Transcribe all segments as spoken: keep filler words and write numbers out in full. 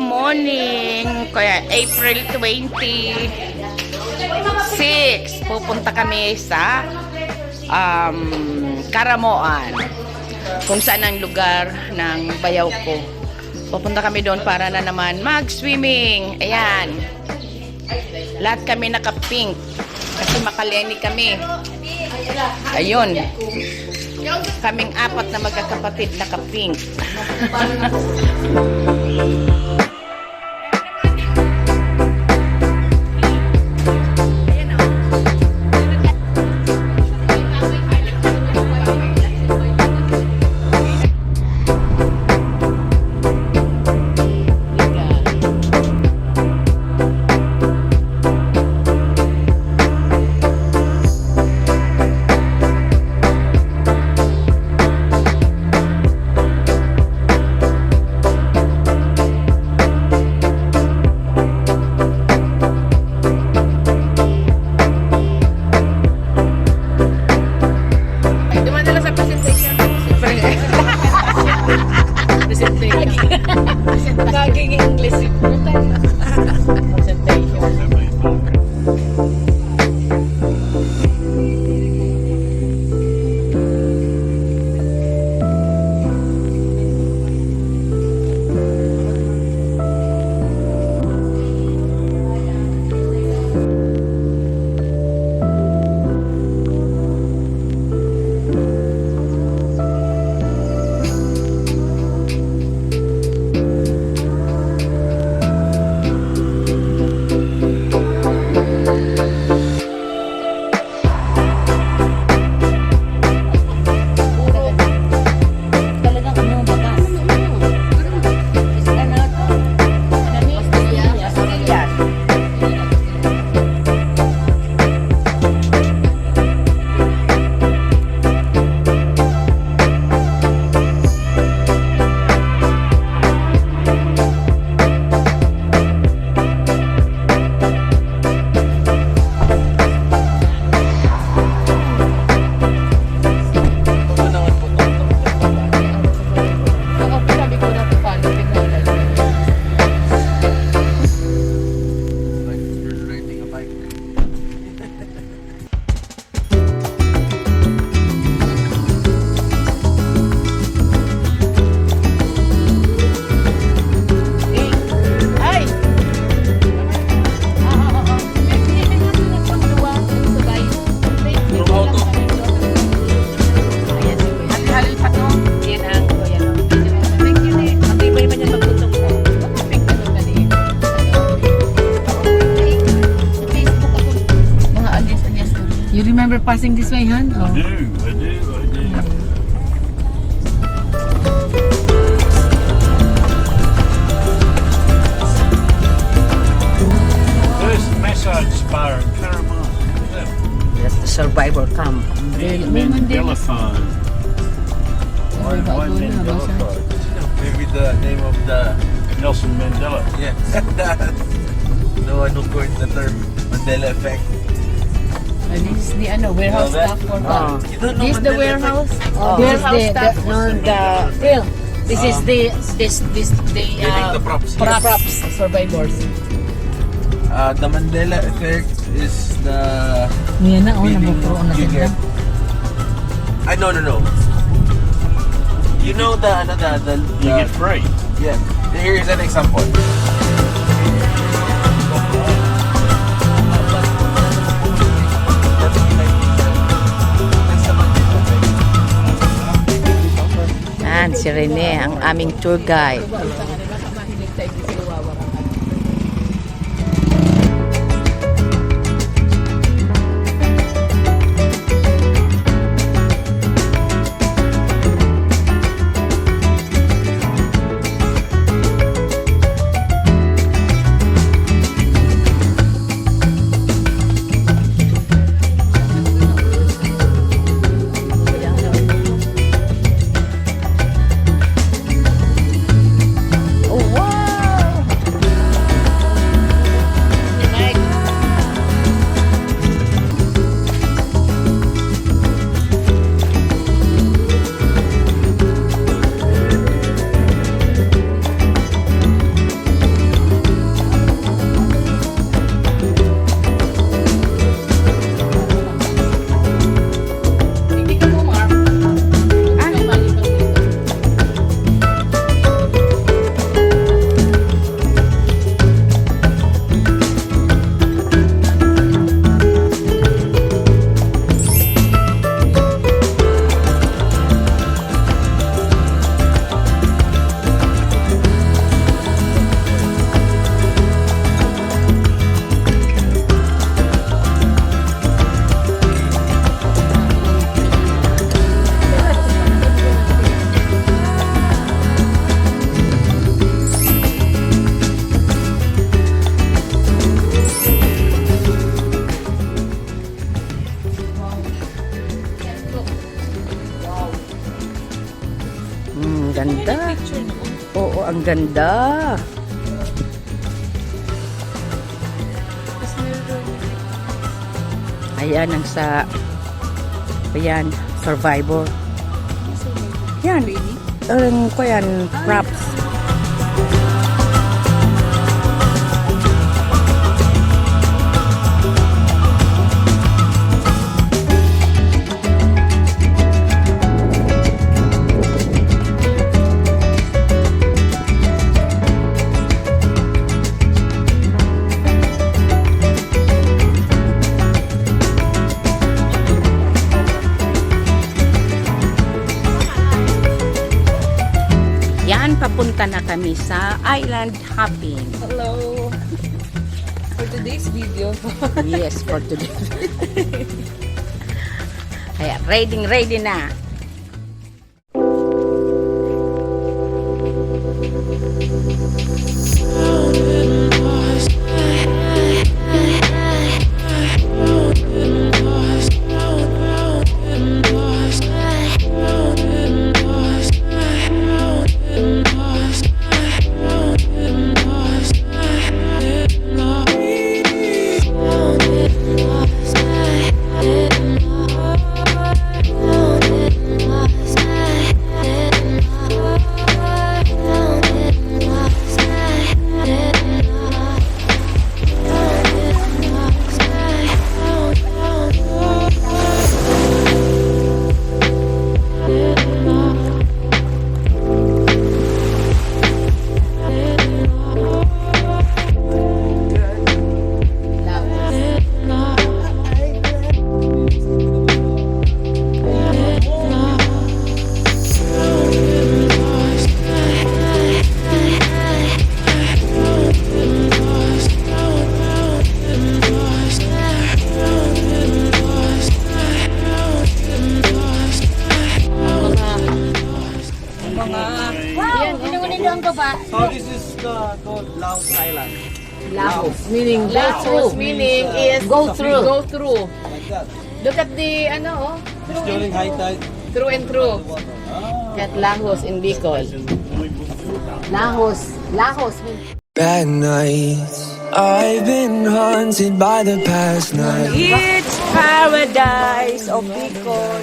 Morning, kaya April twenty-six, pupunta kami sa, um, Caramoan, kung saan ang lugar ng bayaw ko. Pupunta kami doon para na naman mag-swimming. Ayan. Lahat kami naka-pink. Kasi makaleni kami. Ayun. Kaming apat na magkakapatid naka-pink. Duman na lang sa presentation. Presentation. Naging English. Presentation. Talagang ano, baga. Ano to? Pastillas. Pastillas. You remember passing this way, Han? Oh. I do, I do, I do. First massage spa in Caramoan. Yes, the survivor camp. Hey, Mandela Fund. Why, why Mandela Fund? Maybe the name of the Nelson Mandela. Yeah. The one who coined the term Mandela effect. And this is the, ano, warehouse staff for, ah, this is the warehouse. Oh, this is the, the, no, the, Phil, this is the, this, this, the, uh, the props. Props survivors. Uh, the Mandela effect is the feeling you get. Ay, no, no, no. You know the, ano, the, the, you get free. Yeah. Here is an example. Yan, si Rene, ang aming tour guide. Oh, wow! Ganda. Ayan ang sa, ayan, Survivor. Yan. Ang, kuwan, props. Yan, papunta na kami sa island hopping. Hello! For today's video. Yes, for today. Kaya ready, ready na. Mga Wow! Yan, ginawin nila ang baba. So this is the, called Laos Island. Laos, meaning go Laos, through. Meaning is go through. Go through. Like that. Look at the, ano, oh. It's during high tide. Through and through. Ah. At Lahos in Bicol. Lahos. Lahos means Bad nights. I've been haunted by the past night. It's paradise of Bicol.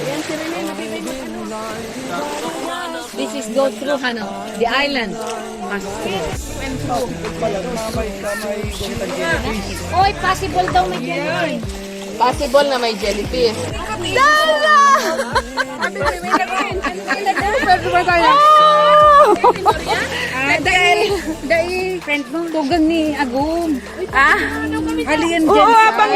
Yan si Rene, nabibigay ng ano. This is go through, ano, the island. Through and through. Oy, possible daw may jellyfish. Possible na may jellyfish. Dala! Pwede ba tayo? Ah, dai, dai. Friend mo. Tugang ni Agum. Ah? Alian Oo, dyan sa abang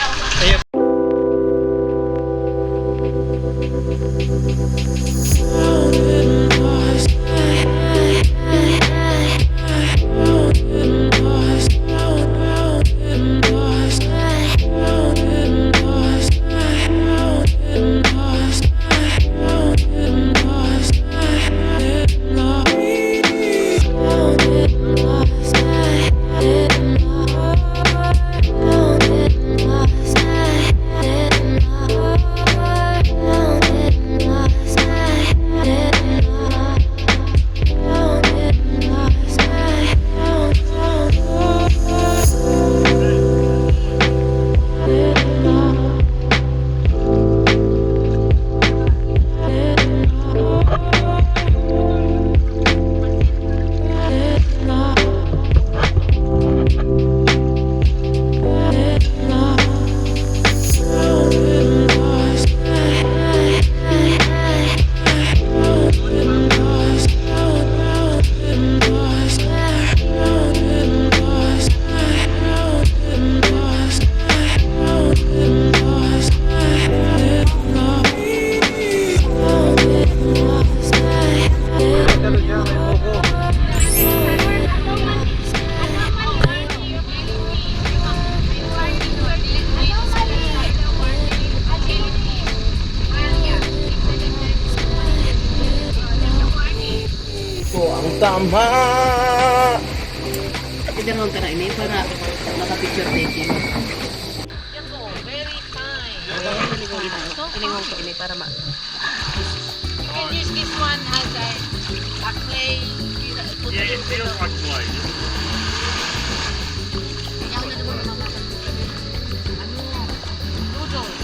Ito ang tama. Idarong ka na ini para makapicture taking. Very fine. Ilingon ko ini para ma- You can use this one as a, a clay. Put a little bit of, ano, noodles.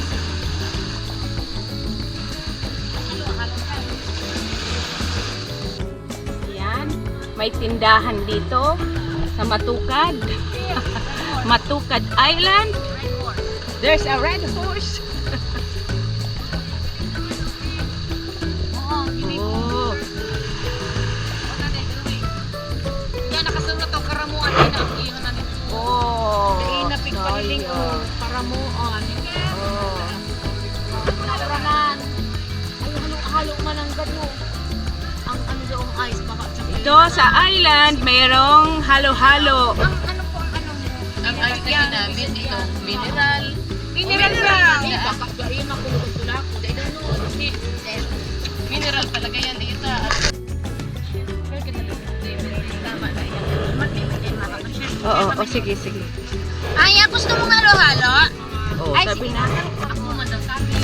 Yan. May tindahan dito sa Matukad. Matukad Island. There's a Red Horse. Oo, hindi po. Oh. Wala na, drawing. Yan, nakasunod ang karamuan. Yan ang iyon na nito. Oh, dahil na pigpaliling ko, sayang. Karamuan. Oh. Naturanan. Ay, halo-halo man ang gano. Ang ano doon, ice, baka chocolate. Ito, sa island, mayroong halo-halo. Ang ano po ang ano mo? Ang ice na ginamit, itong mineral. Mineral lang. Ay, baka gari, makulog ang tulak. Dahil ano, mineral talaga yan, ita. Tama na yan. Oo, o sige, sige. Ay, ah, gusto mong halo-halo? Oh, ay, sabi sige na. Ako, madam, kami.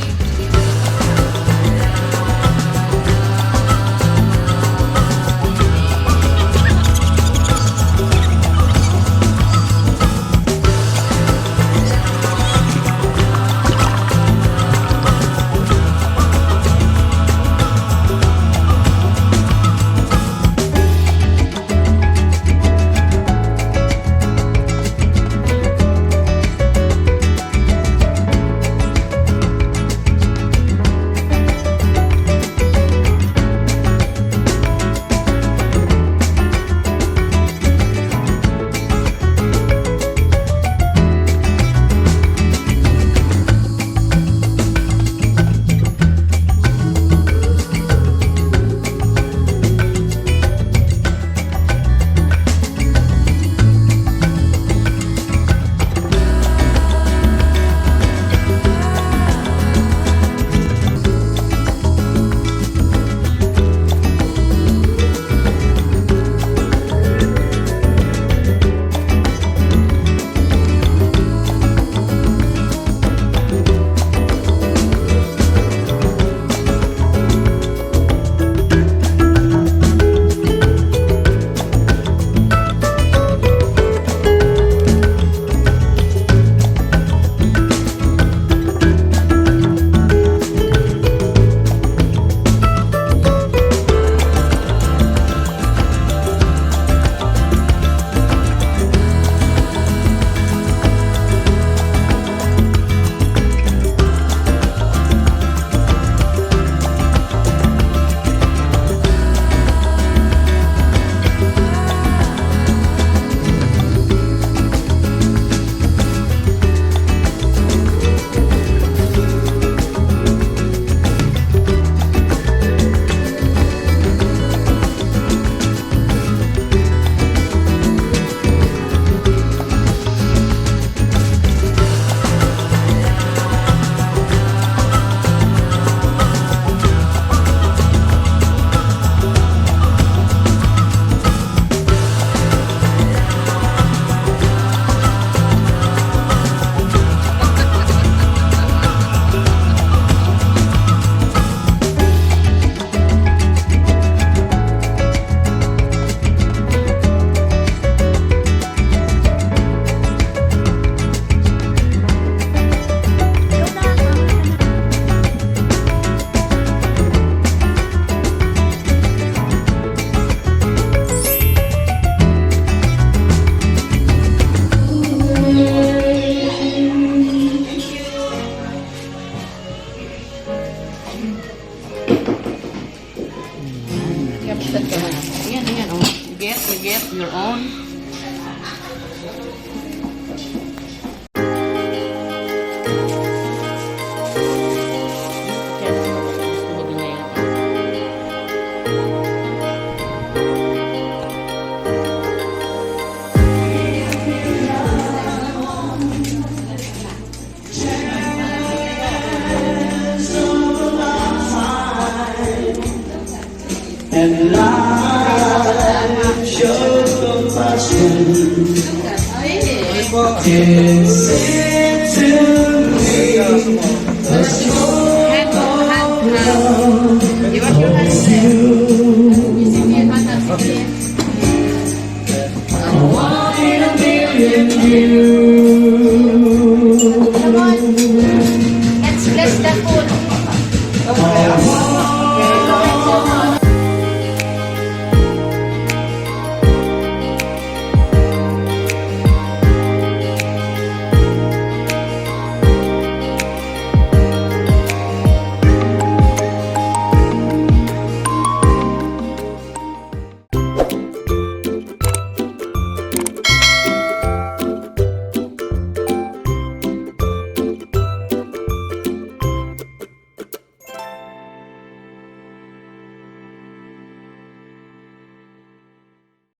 Yan, yan, oh. Get, you get your own. And life shows compassion. It's it to me a story